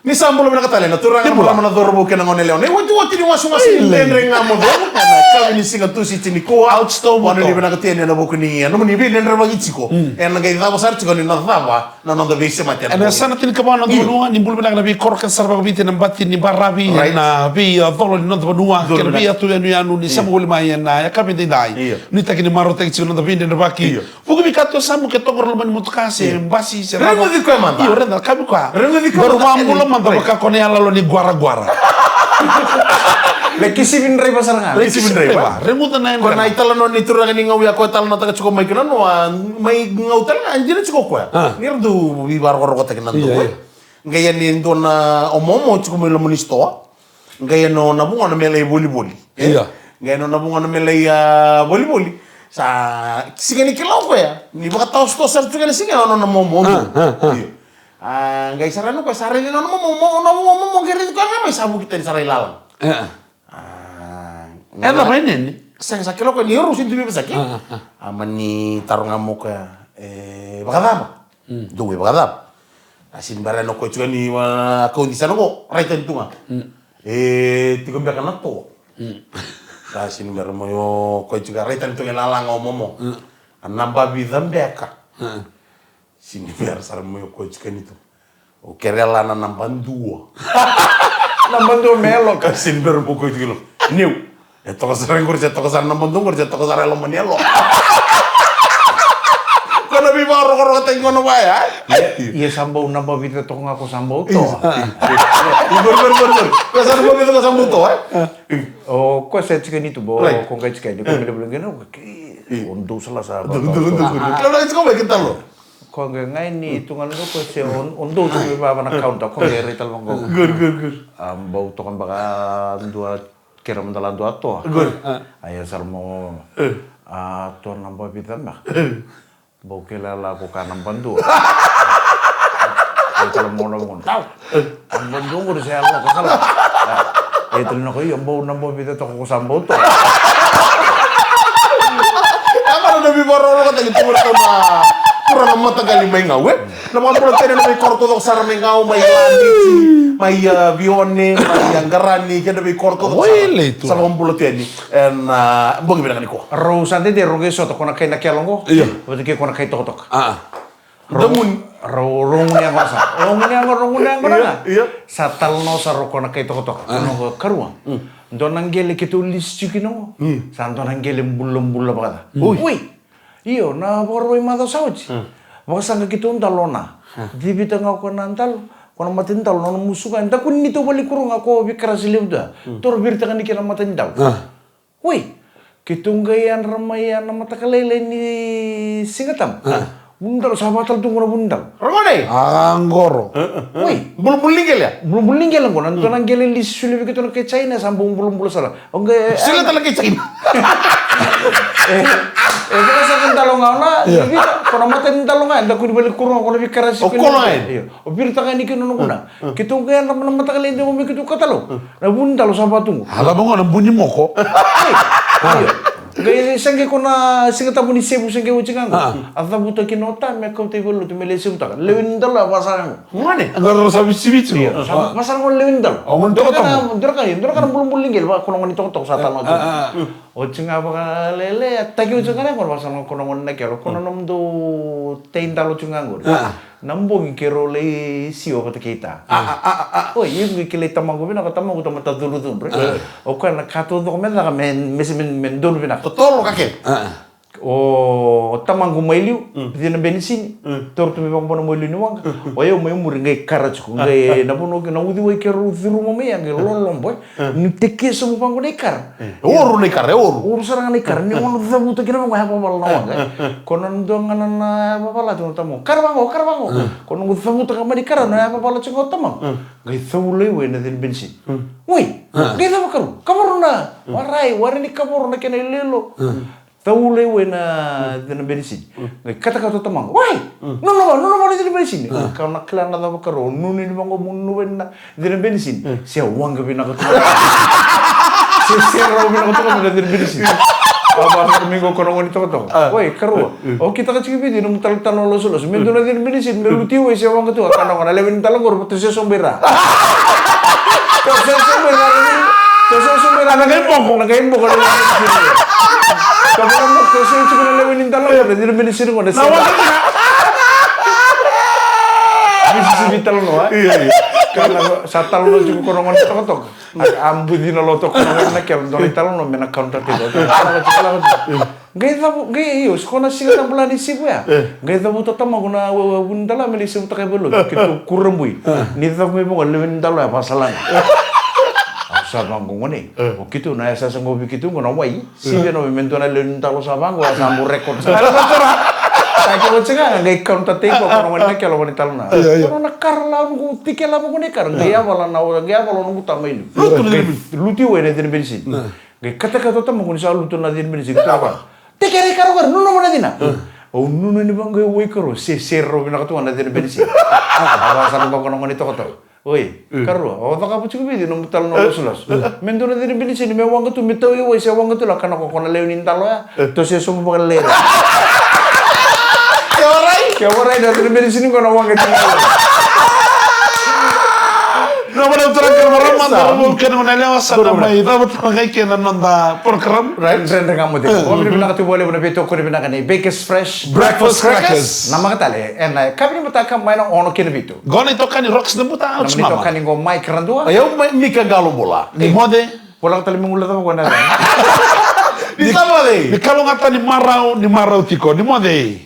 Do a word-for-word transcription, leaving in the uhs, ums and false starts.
Ni sa bula vinaka tale na turaga, na marama, na cauravou kei na goneyalewa, na iotioti ni wasewase ni Dredre Ga Mo Cegu ena yakavi ni Siga Tusiti nikua. Au ni vinakata yani ena vuku ni nomuni veidredrevaki tiko. Ena qai cava sara tiko ni na cava na noda veisemati ena yasana tinikava na noda vanua. Ni bula vinaka na veikoro kece sara vakaviti ena bati ni baravi, ena veicolo ni noda vanua kei na veiyanuyanu ni sema voli mai ena yakavi edaidai. Nuitaki ni marautaki tiko na noda veidredrevaki. Vuki vei ka tu e yasamu, ke toka ena loma ni motoka se basi se raica. Reguci koya mada. Io, raica, kavi koya. Reguci koya mada. Daru vakabula mada vaka ko na iyaloyalo ni quaraqwara. Le kisivi draiva sara ga. Le kisivi draiva. Reguca na yadra. Ko na italanoa ni turaga ni gauya ko e talanoataka tiko mai kina noa, mai gau tale ga, e dina tiko koya. Ni ra dau veivarokorokotaki na dua. Qai yani e dua na omaoma tiko mai loma ni sitoa. Qai yani nona vugona me lai volivoli. Io. Qai yani nona vugona me lai, a, volivoli. Sa sega ni kila o koya ni vakataosotoso sara tu ga na siga, o nona momo. A, a, a. Io. A, qai sara yani o koya, sa raici nona momo, mo, nona momo, momo, qai raici koya ga mai, sa vuki tani sara i lala. E, e. A, e cava e neni? Sega, sa kila o koya ni o rau sega ni dau veivosaki. A, a, a. A mani taro ga mai o koya, e vakacava? Dou e vakacava? A sega ni bera o koya tiko ni, a, kauti sa na qo, rai tani tu ga. E tiko beka na toa? Sa sega ni bera mai o koya tiko, rai tani tu ga e lala ga o momo. A naba vica beka? Sega ni bera sara mai o koya tiko ni tu. O kere la na naba dua. Naba dua me yaloka. Sega ni bera mai o koya tiko ni tu. Niu. E toka sara qori, se toka sara na naba dua qori, se toka sara e loma ni yalo. Ko na veivarokorokotaki qo na vaya, e? Ia, ia sa bau naba vica toka ga ko sa bau toa. Qori, qori, qori, qori. Ko sa naba vica ko sa bau toa, e? O koya sa tiko ni tu bau, ko qai tiko ni ko me levu lagi na, o dou sala sa bau toa. Dou, dou, dou, dou. Ko qai tiko mai ki talo. Ko qai qai ni tu ga na dou ko se o, o dou tiko mai vava na kaunta, ko qai rai tale vaqo. Qori, qori, qori. A bau toka beka dua Kere mada la dua toa. Qori. A ia sara mo. A toa naba vica beka. Bau kila la ko ka naba dua. Ia tale mo na vuna. Tau. Naba dua qori se yaloka sara. Ia tale na ko ia bau naba vica toka ko sa bau toa. Ia mada na veivakarorogotaki tu vata na turaga mataqali mai Gau, e? Na vakabula tale na veikoro taucoko sara mai Gau, mai Lamiti, mai, a, Vione, mai, a, Qarani, kei na veikoro taucoko sara. Sa vakabula tu yani ena, a, bogi vinaka nikua. Rau sa dede rau qai sota ko na kai na kelo qo. Io. Vata kei ko na kai tokatoka. A. Rau, rau, rau gunu yaqona sa. Rau gunu yaqona, rau gunu yaqona ga. Io, io. Sa talanoa sara ko na kai tokatoka. A. Ko na karua. Mm. Dua na qele keitou lisi tiko kina qo. Mm. Sa dua na qele bulabula vakaca. Mm. Oi. Oi. Io, na Vakarauwai macawa sa oti. Hmm. Vakasaqa keitou dalo na. Hmm. Civita ga o koya na dalo, ko na mata ni dalo, nona musu ga, e dakuni neitou valenikuro ga ko Vikarasi levu dua. Hmm. Toro viritaka ni kei na mata ni dalo. Hmm. Oi, keitou qai yadra mai ya na mataka lailai ni Siga Tabu. Hmm. Vunidalo sa vakatala tu qo na vunidalo. Ragone! A qoro. Oi. Bulabula ni qele ya? Bulabula ni qele qo, na dua na qele lisi solia vei keitou na kai China, sa bau bulabula sara. O qai sega tale kei China. E, e, vakasaqa dalo ga ona, ia. Vita, ko na mata ni dalo ga, e dakuni valenikuro ga, ko na Vikarasi. O koya ga. Io. O viritaka ni kina nona gunu. Keitou qai yadra mai na mataka lailai dei me keitou katalau. Na vunidalo sa vakatuqu. A cava qo na bu ni moko. Io. Qai sa qai ko na Siga Tabu ni sevu sa qai oti ga qo. A. A cavuta kina o ta me kauta i valenilotu me lai sevutaka. Lewe ni dalo a vakasaqa qo. Gone. Qo rau sa visivisi. Io, sa vakasaqa qo lewe ni dalo. O gone tokatoka. Dua na ka, dua na ka, dua na ka na bulabula ni qele, vaka ko na gone tokatoka sa talo. A, a, a. Oti ga vakalailai, a taki oti ga na gone, vakasaqa ko na gone na kelo, ko na nomudou tei dalo oti ga qori. A. Na bogi keirau lai siwa vata kei ta. A, a, a, a, a. Oi, io qai kilai tamaqu vinaka, tamaqu tamata cudrucudru. A. O koya na ka taucoko me caka me, me, me, me donu vinaka. Totolo ka kece. A, a. O tamaqu mai liu, mm, cina benisini. Mm. Toro tu mai vakabona mai liu ni waqa. Mm. O yau mai muri qai kara tiko. Qai na vanua kei na uciwai keirau curuma mai ya qai lolobo, e. Mm. Ni tekia sobu vaqo na ikara. Mm. Oru na ikara, e oru. Oru sara ga na ikara. Ni gona cavuta kina vaqo yavavala na waqa, e. Mm. Ko na dua ga na, na yavavala tiko na tamaqu. Kara vaqo, kara vaqo. Mm. Ko na noqu cavutaka mai na ikara na yavavala tiko na tamaqu. Mm. Qai cau laiwai na cina benisini. Mm. Oi, mm, qai cava karua? Kavoro na. Mm. Warai, warai ni kavoro na kena iloilo. Mm. Cau laiwai na cina benisini. Mm. Qai katakata o tamaqu. Wai! Mm. Nona va, nona va na cina benisini. Mm. Ka na kila na cava karua, nona ni vaqo mo nona va na cina benisini. Mm. Se waqa vinaka tu. Se serau vinaka tu na cina benisini. Vavasara mai qo ko na gone ni tokatoka. Oi, karua. O kitaka tiko vei nomu talatala na losoloso. Me dua na cina ni menisini me luti wai se waqa tu, a kana qo na lewe ni dalo qori, vata se sobu i ra. Ka se sobu i ra. Ka se sobu i ra. Na qai boko. Na qai boko na lewe ni menisini. Ka vaka mo ka se tiko na lewe ni dalo qori, na cina ni menisini qo na se waqa. Ni sisivi talanoa. Ia, ia. Ka na sa talanoa tiko ko na gone ni tokatoka. A, a buci na loto ko na gone na kelo, dua na italanoa me na counter tiko. Qai cavu, qai io, se ko na siga tabula ni sivu ya. Qai cavuta tamaqu na, a, a, vu ni dalo ya me lai sivutaka e valotu. Keitou kurabui. Ni cavu mai vaqo, lewe ni dalo ya vakasalaga. Au sa vaqo gone. O keitou na yasayasa qo vei keitou qo na wai. Sivia na wai me dua na lewe ni dalo sa vaqo, ya sa bau record. Sa keitou tiko ga, qai counter tiko ko na gone na kelo, gone ni talanoa. Ia, ia. Ko na kara la noqu tike la vaqo na ikara. Qai yavala na, qai yavala noqu tama i liu. Lutu na cina ni menisini. Luti wai na cina ni menisini. Qai katakata o tamaqu ni sa lutu na cina ni menisini. Tara vaka. Teke ra i karo karo, nunu vaka na cina. Au nunu ni vaqo i wai karo, se, se rau vinaka tu ga na cina ni menisini. A, vaka sa na vaka na gone ni tokatoka. Oi, karua, o cakava tiko vei nomu talatala na losoloso. Me dua na cina ni menisini me waqa tu, me tau i wai se waqa tu, la kana qo ko na lewe ni dalo ya. Toso sobu vakalalai. Ke warai? Ke warai na cina ni menisini qo na waqa tu. Na vana tara kena marama, sa. Dou kena gone yalewa, sa na mai cava tale ga kina na noda program. Right, dredre ga mo tiko. Vinaka tu vua levu na veitokoni vinaka ni Bakers Fresh Breakfast Crackers. Na makatale, ena, e, kavi ni mataka mai na ono ki na vitu. Qo na itokani Rocks Nabuta, au tiko mama. Itokani qo Mike Radua. O yau mai Mika Qalobula. Ni moce. Volaka tale me gula cava qo na. Ni sa moce. Ni kalougata ni marau, ni marau tiko. Ni moce.